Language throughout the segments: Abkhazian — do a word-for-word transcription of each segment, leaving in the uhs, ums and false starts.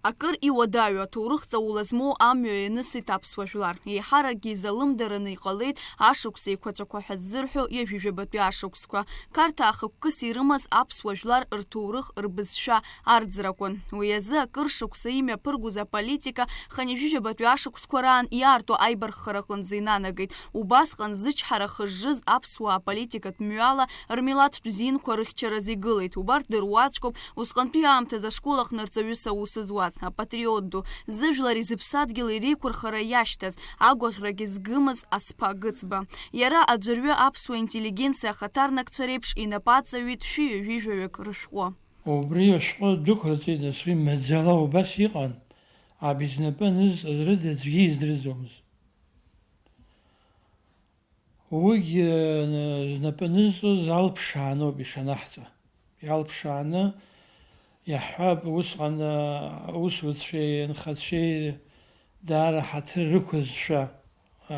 Акыр иуадаҩу аҭоурых ҵаула змоу амҩа ианысит аԥсуа жәлар. Еиҳаракгьы изалымдараны иҟалеит ашықәс еиқәаҵәақәа ҳәа ззырҳәо ҩажәижәабатәи ашықәсқәа. Қарҭаа хықәкыс ирымаз аԥсуа жәлар рҭоурых, рбызшәа арӡракәын. Уи азы акыр шықәса имҩаԥыргоз аполитика хынҩажәижәабатәи ашықәсқәа раан иаарту аибарххара аҟынӡа инанагеит. Убасҟан зычҳара хыжжыз аԥсуаа аполитикатә мҩала рмилаҭтә зинқәа рыхьчараз игылеит. Убарҭ дыруаӡәкуп усҟантәи аамҭазы ашкол аҟны рҵаҩыс аус зуаз, апатриот ду, зыжәлари зыԥсадгьыли реиқәырхара иашьҭаз, агәаӷьрагьы згымыз Асԥа Гыцба. Иара аӡәырҩы аԥсуа интеллигенциа ахаҭарнакцәа реиԥш инапы аҵаҩит шәи ҩажәи жәаҩык рышәҟәы. Убри ашәҟәы дәықәырҵеит, нас уи маӡала убас иҟан, аб изнапы анызҵаз рыда аӡәгьы издырӡомызт. Уигьы, э, знапы анызҵоз алԥшааноуп ишанаҳҵа. Иалԥшааны иаҳҳәап, усҟан, э, аусуцәеи анхацәеи даара ҳаҭыр рықәызшәа, э,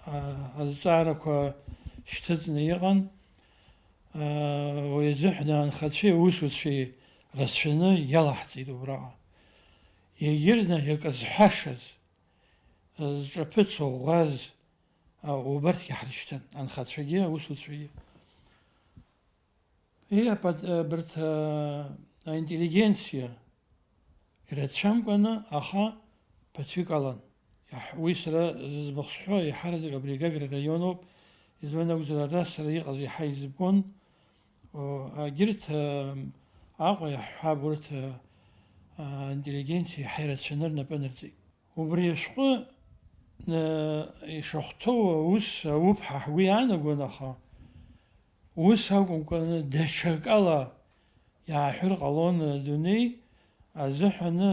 э, азҵаарақәа шьҭыҵны иҟан. Э, уи азыҳәан анхацәеи аусуцәеи рацәаны иалаҳҵеит убраҟа. Егьырҭ акы зҳәашаз, зҿаԥыцу ӷәӷәаз, а, убарҭгьы ҳрышьҭан, анхацәагьы, аусуцәагьы. Иапат-, абарҭ, а, аинтеллигенциа ирацәамкәаны, аха ԥыҭҩык алан. Иаҳ-, уи сара зыӡбахә сҳәо, еиҳараӡак абри Гагра раион ауп, избан акәзар, ара сара иҟаз иаҳа избон. О, агьырҭ, а, Аҟәа иаҳҳәап, урҭ, а, аинтеллигенциа иаҳа ирацәаны рнапы анырҵеит. Убри ашәҟәы, э, ишахәҭоу аус ауп ҳәа ҳгәы иаанагон, аха ус акәымкәаны, даҽакала иааҳәыр ҟалон, адунеи азыҳәаны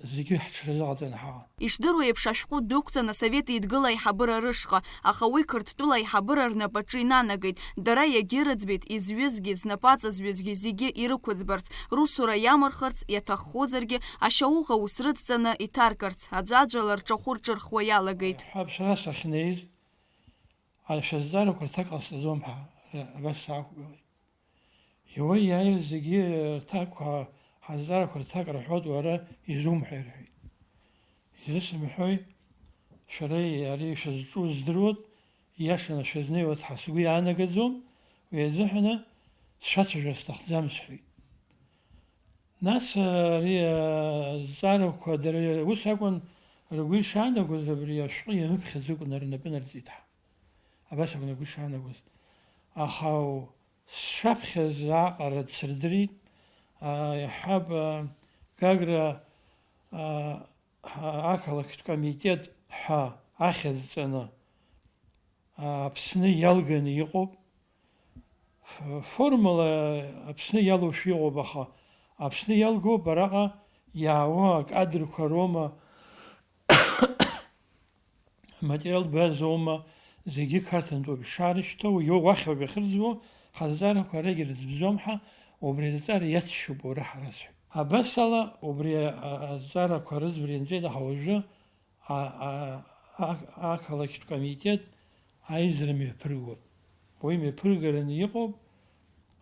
зегьы ҳҽрызыҟаҵаны ҳаҟан. Ишдыру еиԥш, ашәҟәы дәықәҵан Асовет Еидгыла аиҳабыра рышҟа, аха уи Қырҭтәыла аиҳабыра рнапаҿы инанагеит. Дара иагьырыӡбеит, изҩызгьы, знапы аҵазҩызгьы зегьы ирықәыӡбарц, русура иамырхырц, иаҭаххозаргьы, ашьауӷа ус рыдҵаны иҭаркырц, аӡәаӡәала рҿахәы рҿырхуа иалагеит. Ҳаԥсра сахьнеиз, ашәазҵаарақәа рҭак ҟасҵаӡом ҳәа, р-, абас саақәгылеит. Иуа иааиз зегьы рҭакқәа, ҳазҵаарақәа рҭак рҳәоит, уара изумҳәеи рҳәеит. Изысымҳәои, шәара ари шәызҿу здыруеит, ииашаны шәызнеиуеит ҳәа сгәы иаанагаӡом, уи азыҳәаны сшәацәажәар сҭахӡам, сҳәеит. Нас ари азҵаарақәа дара ус акәын ргәы ишаанагоз, абри ашәҟәы ианыԥхьаӡакәын рнапы нарҵеит ҳәа. Абас акәын ргәы ишаанагоз. Аха сшаԥхьаз аҟара дсырдырит, а, иаҳҳәап, а, Гагра, а, ҳа-, ақалақьтә комитет ҳәа ахьӡҵаны, а, Аԥсны иалганы иҟоуп. Ф-, формала Аԥсны иалоушәа иҟоуп, аха Аԥсны иалгоуп араҟа иаауа акадрқәа роума, аматериалтә базоума, зегьы Қарҭынтәоуп ишаарышьҭоу, ио-, уахь ауп иахьырӡуо, ҳазҵаарақәа арагь рыӡбӡом ҳәа, убри азҵаара иацшьоуп уара ҳара сҳәеит. Абасала, убри а-, а-, азҵаарақәа рыӡбара ианҵәеит, аха уажәы а-, а-, а-, ақалақьтә комитет аизара мҩаԥыргоит. Уи мҩаԥыргараны иҟоуп,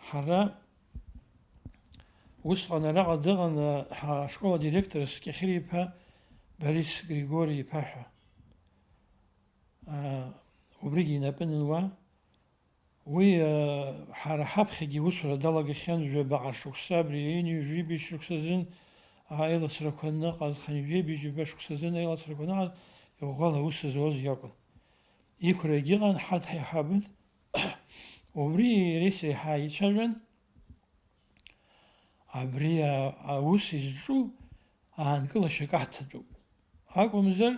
ҳара усҟан араҟа дыҟан, а, ҳа-, ашкол адиректор Кьахьыриԥа Борис Григори-иԥа ҳәа. А, убригьы инапы ануа, уи, а, ҳара ҳаԥхьагьы иусура далагахьан, жәабаҟа шықәса, абри ҩажәи ҩажәи быжь шықәса азын, а, аилацрақәа аныҟаз, хынҩажәи быжь ҩба шықәса азын аилацрақәа аныҟаз, иӷәӷәала аус зуаз иакәын. Иқәра егьыҟан, ҳаҭ ҳаиҳабын. Убри иареи сареи ҳаицәажәан, абри а-, аус изҿу аанкылашьа каҳҭатәуп. Акәымзар,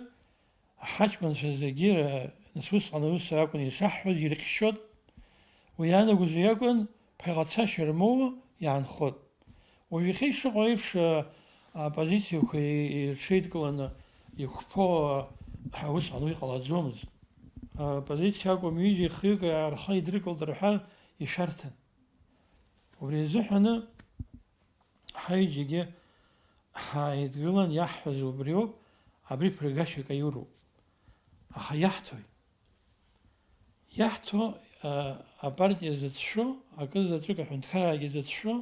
ҳаҷкәынцәа зегьы, р-, нас усҟан аус акәын ишаҳҳәоз, ирҟьшьот. Уи иаанагоз уи акәын, ԥхьаҟа цашьа рмоуа иаанхот. Уажә иахьа ишыҟоу еиԥш, а, апозициақәа и-, ирҽеидкыланы иқәԥо, а, усҟан уи ҟалаӡомызт. Апозициа акәым, ҩыџьа ихҩык аарха идыркылт рҳәар, ишәарҭан. Убри азыҳәаны ҳаҩыџьагьы ҳааидгылан иаҳҳәаз убриоуп, абри ԥыргашьак аиуроуп. Аха иаҳҭои? Иаҳҭо, а, апартиа зыцәшәо, акы заҵәык аҳәынҭқараагьы зыцәшәо,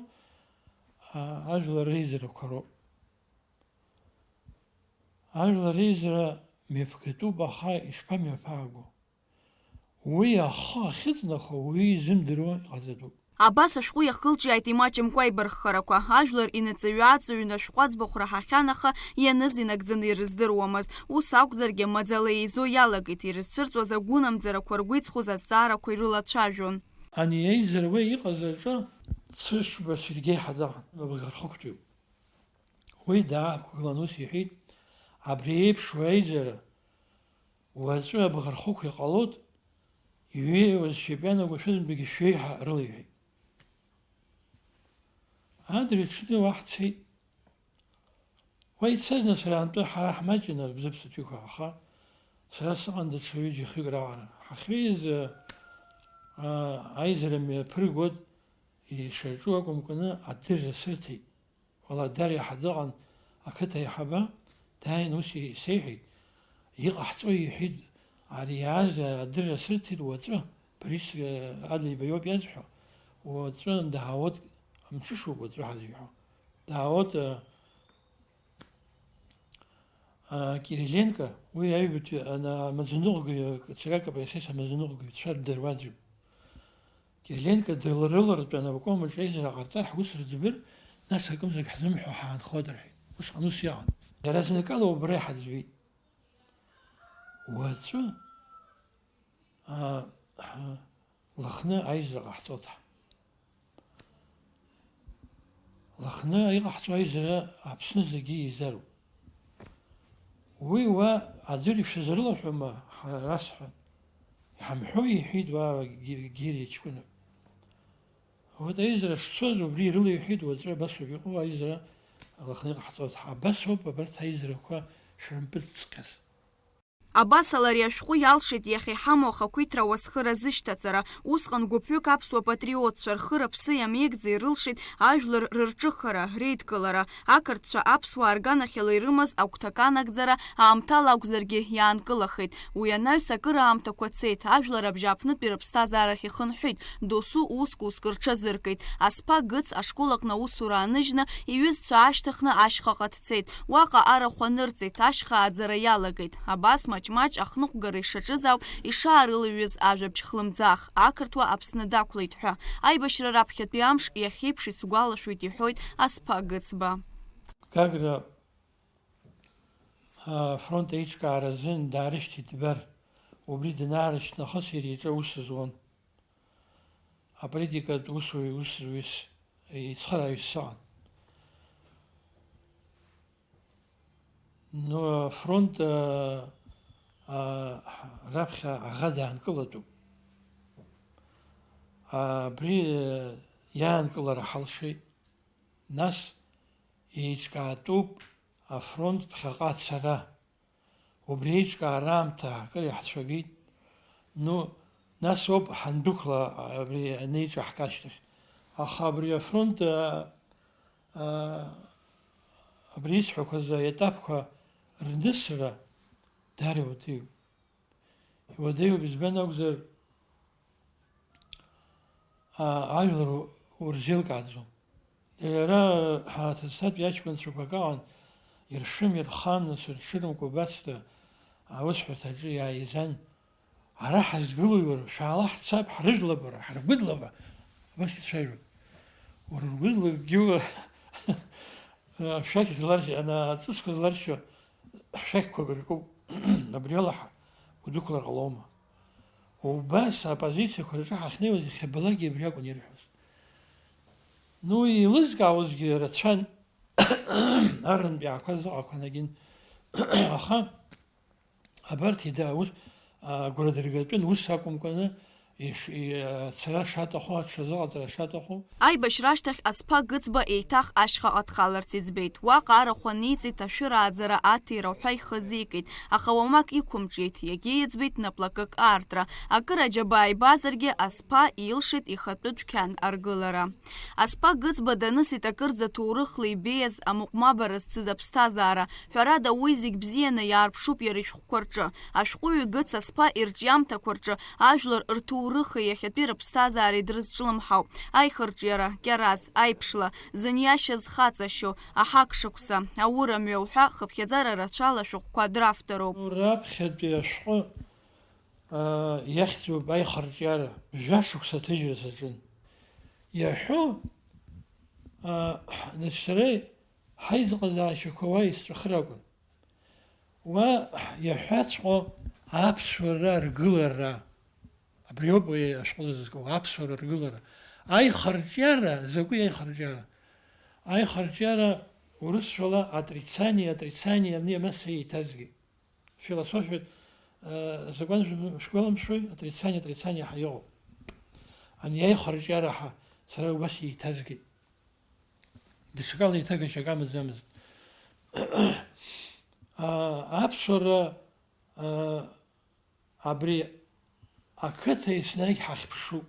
а, ажәлар реизарақәа роуп. Ажәлар реизара мҩаԥгатәуп, аха ишԥамҩаԥааго? Уи ахы ахьыҵнахуа уаҩы изымдыруа иҟаҵатәуп. Абас ашәҟәы иахылҿиааит имаҷымкәа аибарххарақәа. Ажәлар иныҵыҩ-ааҵыҩны ашәҟәы аӡбахә раҳахьан, аха ианыз инагӡаны ирыздыруамызт. Ус акәзаргьы, маӡала еизо иалагеит, ирызцәырҵуаз агәынамӡарақәа ргәы иҵхоз азҵаарақәа ирылацәажәон. Ани аизара уи иҟаз аҿы Цышба Сергеи ҳәа дыҟан, абӷархықәтәаҩуп. Уи даақәгылан ус иҳәеит, абри еиԥш уаҩаизара уаҵәы абӷархықә иҟалоит, иҩеиуаз шьапҩы анагәышәызынтәыгьы шәеи ҳәа рылеиҳәеит. Адырҩаҽны уа ҳцеит. Уа ицаз нас раантәы ҳара ҳмаҷын абзыԥсатәиқәа, аха сара сыҟан даҽа ҩыџьа-хҩык раҟара. Ҳахьҩеиз, а, аизара мҩаԥыргоит, ишаҿу акәымкәаны адырра сырҭеит. Уаладариа ҳәа дыҟан ақыҭа аиҳабы, дааин ус исеиҳәеит, иҟаҳҵои, иҳәеит, ари иааз адырра сырҭеит уаҵәы, Борис, э, Адлеиба иоуп иазҳәо, уаҵәы даауеит, мҽышоуп уаҵәы ҳазиҳәо, даауеит, э, э, Кириленко, уи аҩбатәи, ана-, амаӡаныҟәгаҩ, ЦК КПСС амаӡаныҟәгаҩцәа ддыруаӡәуп. Кириленко дылрылартәан аобком аҿы аизара ҟарҵар, ҳус рыӡбыр, нас акымзарак ҳзымҳәо ҳаанхоит рҳәеит. Усҟан ус иҟан. Иара зныкала убра иҳаӡбеит. Уаҵәы, а, ҳ-, Лыхны аизара ҟаҳҵоит ҳәа. Лыхны иҟаҳҵо аизара Аԥсны зегьы еизароуп. Уи уа аӡәыр ишәызрылаҳәома, ҳара расҳәан. Иҳамҳәои, иҳәеит уа Ги-, Гири ҷкәынак. Вот аизара шцоз убри ирылеиҳәеит, уаҵәы абас ауп иҟоу, аизара Лыхны иҟаҳҵоит. Абас ауп абарҭ аизарақәа шрымпыҵҵҟьаз. Абасала ари ашәҟәы иалшеит иахьа иҳамоу ахақәиҭра ауасхыра азышьҭаҵара. Усҟан гәыԥҩык аԥсуа патриотцәа рхы-рыԥсы иамеигӡа ирылшеит ажәлар рырҿыхара, реидкылара. Ақырҭцәа аԥсуаа рганахьала ирымаз агәҭакы анагӡара аамҭала акәзаргьы иаанкылахеит. Уи анаҩс акыраамҭақәа цеит, ажәлар абжьааԥнытәи рыԥсҭазаарахь ихынҳәит, досу уск-уск рҽазыркит. Асԥа Гыц ашкол аҟны аусура ааныжьны, иҩызцәа аашьҭыхны ашьхаҟа дцеит. Уаҟа арахә анырҵеит, ашьха ааӡара иалагеит. Абас маҷ-маҷ ахныҟәгара ишаҿыз ауп ишаарылаҩыз ажәабжь хлымӡаах, ақырҭуа Аԥсны дақәлеит ҳәа. Аибашьра раԥхьатәи амш иахьеиԥш исгәалашәоит, иҳәоит Асԥа Гыцба. Гагра, а, афронт еиҿкааразын даарышьҭит Бер. Убри данаарышьҭ нахыс иара иҿы аус зуан. Аполитикатә усуреи усзуҩыс ицхырааҩыс сыҟан. Ну, афронт, а, а, раԥхьа аӷа даанкылатәуп. Абри, а, иаанкылара ҳалшеит. Нас еиҿкаатәуп афронт ԥхьаҟа ацара. Убри еиҿкаара аамҭа акыр иаҳцәагеит. Ну, нас ауп ҳандәықәла абри анеиҿаҳка ашьҭахь. Аха абри афронт, а, а, абри исҳәақәаз аетапқәа рнысра даара иуадаҩуп. Иуадаҩуп, избан акәзар, а, ажәлар у-, урзеилкааӡом. Иара ҳаҭацатәи аҷкәынцәақәак аҟан, иршым, ирхан, нас рҽырымкәа убасҵәҟьа аусҳәарҭаҿы иааизан. Ара ҳазгылои уара? Шәаала ҳцап, ҳрыжәлап уара, ҳаргәыдлап ҳәа. Абас ицәажәон. Уара ургәыдлакгьы уа-, ашәақь зларшьа, ана-, аҵысқәа зларшьо ашәақьқәак ркуп. Абриала ҳа-, удәықәлар ҟалома? Убас апозициақәа рҿы ҳахьнеиуаз иахьабалакгьы абри акәын ирҳәоз. Ну, еилызкаауазгьы рацәан, аррантә иаақәаз ыҟақәа анагин. Аха абарҭ ида-, ус, агәра дыргатәын, ус акәымкәаны, иш-, и-, ацара шаҭаху, аҽазыҟаҵара шаҭаху. Аибашьра ашьҭахь Асԥа Гыцба еиҭах ашьхаҟа дхаларц иӡбеит. Уаҟа арахә аниҵеит, ашәыр ааӡара аҭира ҳәа ихы азикит, аха уамак иқәымҿиеит, иагьиӡбеит наплакык аартра. Акыр аџьабаа ибазаргьы, Асԥа илшеит ихатәы дәқьан аргылара. Асԥа Гыцба данысит акырӡа ҭоурыхла ибеиаз, амыҟәмабара зцыз аԥсҭазаара. Ҳәарада, уи зегь бзианы иаарԥшуп иара ишәҟәқәа рҿы. Ашәҟәыҩҩы Гыц Асԥа ирҿиамҭақәа рҿы ажәлар рҭоурых ҭоурыхи иахьатәи рыԥсҭазаареи дрызҿлымҳауп. Аихырҿиара, Кьараз, Аиԥшла, зыниашьа зхаҵашьо, аҳак шықәса, аурымҩа уҳәа хыԥхьаӡара рацәала ашәҟәқәа дравторуп. Раԥхьатәи ашәҟәы, аа, иахьӡуп Аихырҿиара, жәа шықәса аҭыжьра саҿын. Иаҳәо, аа, нас сара ҳаизыҟазаашьақәа уа исҵәахыр акәын. Уа иаҳәаҵәҟьо аԥсуара ргылара. Абриоуп уи ашәҟәы зызку, аԥсуара ргылара. Аихырҿиара, закәи аихырҿиара? Аихырҿиара урысшәала отрицание, отрицание, ани амаса еиҭазгеит. Философиатә, э, закәан шәгәаламшәои, отрицание, отрицание ҳәа иҟоуп. Ани аихырҿиара ҳәа сара убас еиҭазгеит. Даҽакала еиҭагашьак амаӡамызт. А, аԥсуара, а, абри ақыҭа еснагь ҳахьԥшуп.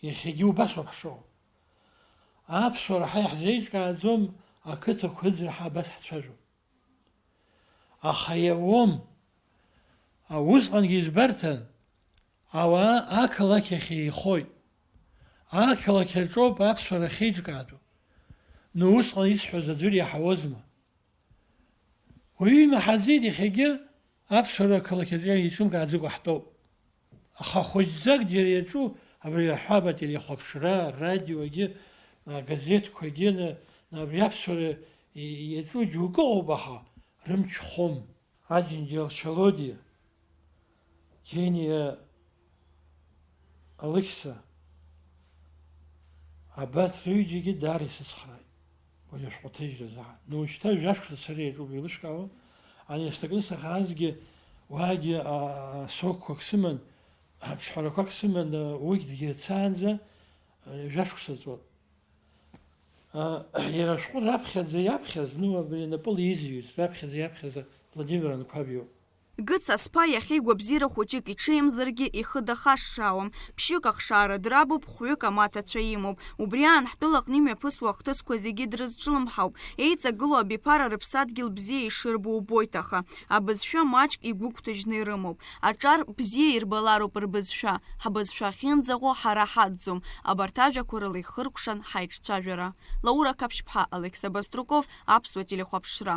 Иахьагьы убас ауп ҳшыҟоу. Аԥсуара ҳа иаҳзеиҿкааӡом, ақыҭақәа ыӡра ҳа абас ҳцәажәоит. Аха иауам. А, усҟангьы избарҭан, ауаа ақалақь ахь еихоит. Ақалақь аҿоуп аԥсуара ахьеиҿкаатәу. Ну, усҟан исҳәоз аӡәыр иаҳауазма? Уаҩы имаҳаӡеит, иахьагьы аԥсуара ақалақь аҿы еиҿымкааӡакәа ҳтәоуп. Аха хәыҷӡак џьара иаҿу абри аҳәаба телехәаԥшра, радиогьы, агазеҭқәагьы, на-, на-, абри аԥсуара и-, иаҿу џьоукы ыҟоуп, аха рымч хом. Аџьынџьал Шьалодиа, Џьениа Алықьса, абарҭ рҩыџьагьы даара исыцхрааит. Уи ашәҟәы аҭыжьразы. Ну, шьҭа жәашықәса сара иаҿуп, еилышәкаауа. Ани снакны сахаазгьы, уаагьы, а, а, срокқәак сыман, ҿҳәарақәак сыман, а, уигь дгьырцаанӡа, а, жәашықәса ҵуан. А, иара ашәҟәы раԥхьаӡа иаԥхьаз, ну, абри напыла изҩыз, раԥхьаӡа иаԥхьаз Владимир Анқәаб иоуп. Гыц Асԥа иахьа игәабзиара хәыҷык иҽеимзаргьы ихы дахашшаауам. Ԥшьҩык ахшара драбуп, хәҩык амаҭацәа имоуп. Убри аан ҳтәылаҟны имҩаԥысуа ахҭысқәа зегьы дрызҿлымҳауп. Еиҵагылоу абиԥара рыԥсадгьыл бзиа ишырбо убоит, аха абызшәа маҷк игәыгәҭажьны ирымоуп. Аҿар бзиа ирбалароуп рбызшәа. Ҳбызшәа ахьынӡаҟоу ҳара ҳаӡӡом. Абарҭ ажәақәа рыла ихыркәшан ҳаиҿцәажәара. Лаура Қаԥшьԥҳа, Алықьса Баструков, Аԥсуа телехәаԥшра.